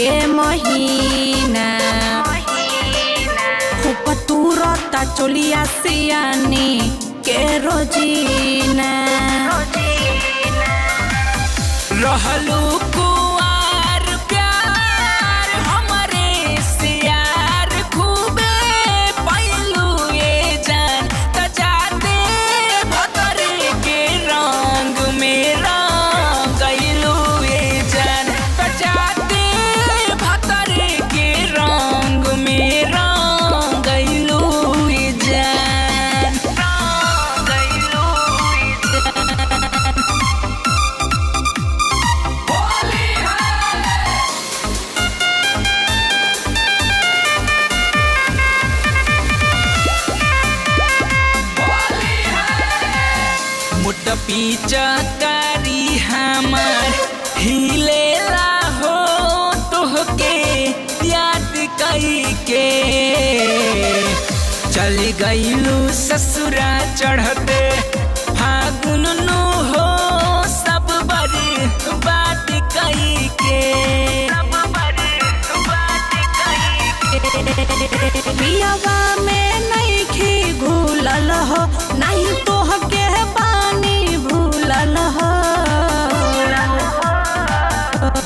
के महीना। खूब तुरता चोलिया सियानी के रोजीना। रहलू कुआर प्यार हमरे सियार खूबे पैलू ये जान त जाते भतरे के रंग में रंग गइलू ये जान त जाते भतरे के रंग में रंग गइलू ये जान रंग गइलू ये जान। मोट पिचकारी हमार हिलेला हो तोहके याद कई के चल गईलू ससुरा चढ़ते फागुन नु हो सब बड़ी बात कई के सब बड़ी बात कई के। पियावा में नइखी घुलल हो, नहीं तोहके बानी भूलल हो।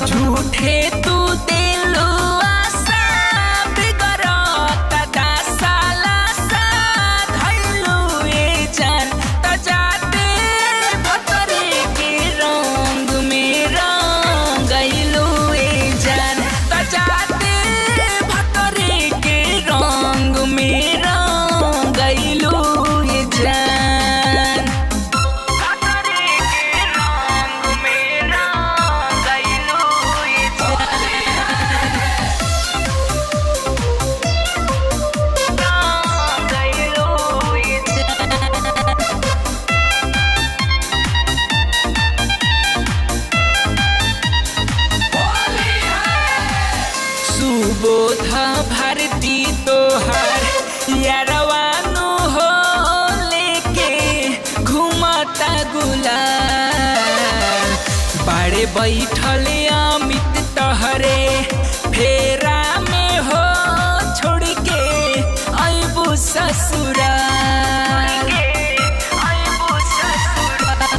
झूठे तू दिलो आशा बिगड़त दासा लासा धइलू ए जान त जाते भतरे के रंग में रंग गइलू ए जान त जाते भतरे के रंग में रंग गइलू ए जान भतरे के रंग में रंग गइलू ए जान गइलू ए जान। सुबोध भारती तोहर यारवानु हो लेके घुमता गुलाल बाड़े बैठल अमित तहरे फेरा में हो छोड़ के अबू ससुराल अबू ससुराल।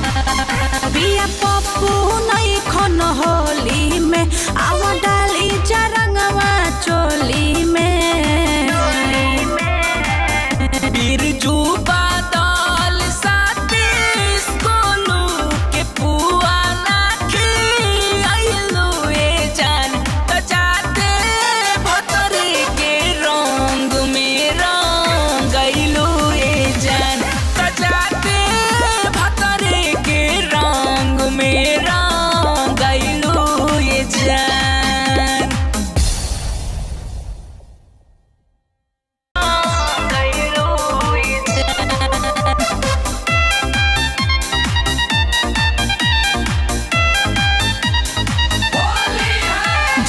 पिया पप्पू नइखन होली में, आव डाली चरंगवा चोली में। बिरजू बादल साथी स्कूलू के पुआ नाखी आइलू ए जान त जाते भतरे के रंग में रंग गइलू ए जान त जाते भतरे के रंग में रंग गइलू ए जान गइलू ए जान।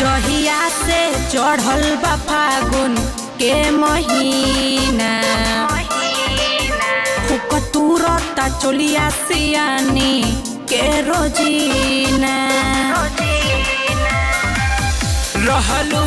जहिया से चढ़ल बा फागुन के महीना, खूब तुरता चोलिया सियानी के रोजीना। रहलू